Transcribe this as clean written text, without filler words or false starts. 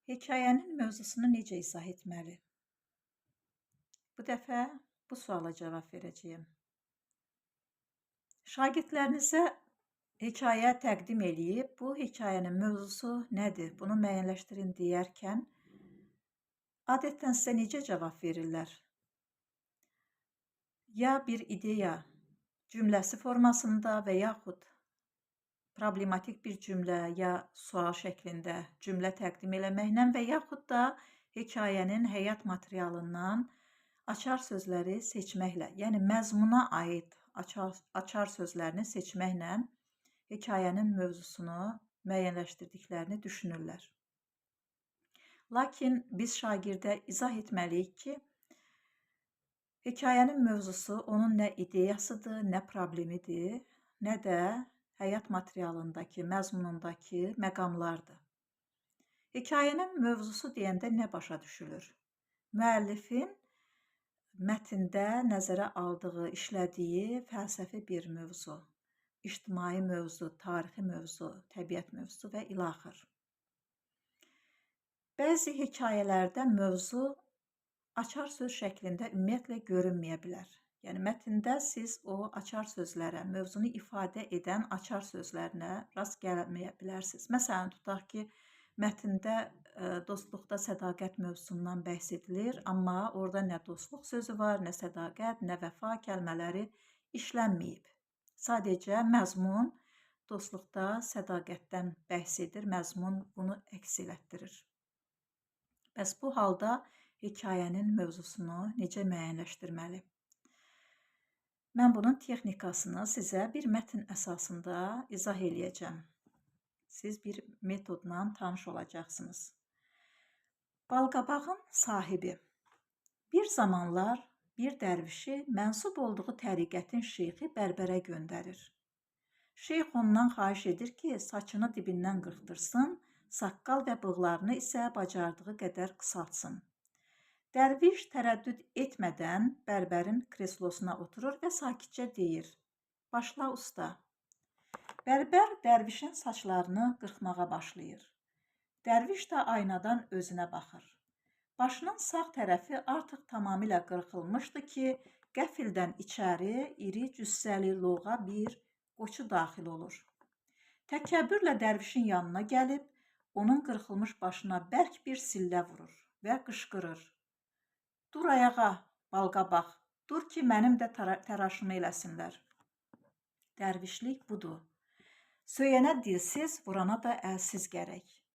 Hekayənin mövzusunu necə izah etməli? Bu dəfə bu suala cavab verəcəyəm. Şagirdlərinizə hekayə təqdim eləyib, bu hekayənin mövzusu nədir, bunu müəyyənləşdirin deyərkən, adətən sizə necə cavab verirlər? Ya bir ideya cümləsi formasında və yaxud problematik bir cümlə ya sual şəklində cümlə təqdim eləməklə və yaxud da hekayənin həyat materialından açar sözləri seçməklə, yəni məzmuna aid açar sözlərini seçməklə hekayənin mövzusunu müəyyənləşdirdiklərini düşünürlər. Lakin biz şagirdə izah etməliyik ki, hekayənin mövzusu onun nə ideyasıdır, nə problemidir, nə də həyat materialındakı, məzmunundakı məqamlardır. Hekayənin mövzusu deyəndə nə başa düşülür? Müəllifin mətndə nəzərə aldığı, işlədiyi fəlsəfi bir mövzu, ictimai mövzu, tarixi mövzu, təbiət mövzusu və ilaxır. Bəzi hekayələrdə mövzu açar söz şəklində ümumiyyətlə görünməyə bilər. Yəni mətndə siz o açar sözlərə, mövzunu ifadə edən açar sözlərinə rast gəlməyə bilərsiniz. Məsələn, tutaq ki, mətndə dostluqda sədaqət mövzusundan bəhs edilir, amma orada nə dostluq sözü var, nə sədaqət, nə vəfa kəlmələri işlənməyib. Sadəcə məzmun dostluqda sədaqətdən bəhs edir, məzmun bunu əks elətdirir. Bəs bu halda hekayənin mövzusunu necə müəyyənləşdirməli? Mən bunun texnikasını sizə bir mətn əsasında izah eləyəcəm. Siz bir metodla tanış olacaqsınız. Balqabağın sahibi. Bir zamanlar bir dərvişi mənsub olduğu təriqətin şeyxi bərbərə göndərir. Şeyx ondan xahiş edir ki, saçını dibindən qırxdırsın, saqqal və bığlarını isə bacardığı qədər qısaltsın. Dərviş tərəddüd etmədən bərbərin kreslosuna oturur və sakitcə deyir: "Başla usta." Bərbər dərvişin saçlarını qırxmağa başlayır. Dərviş də aynadan özünə baxır. Başının sağ tərəfi artıq tamamilə qırxılmışdı ki, qəfildən içəri iri cüssəli loğa bir qoçu daxil olur. Təkəbbürlə dərvişin yanına gəlib, onun qırxılmış başına bərk bir sillə vurur və qışqırır: "Dur ayağa, balqabaq, dur ki, mənim də təraşımı eləsinlər." Dərvişlik budur. Söyənə dilsiz, vurana da əlsiz gərək.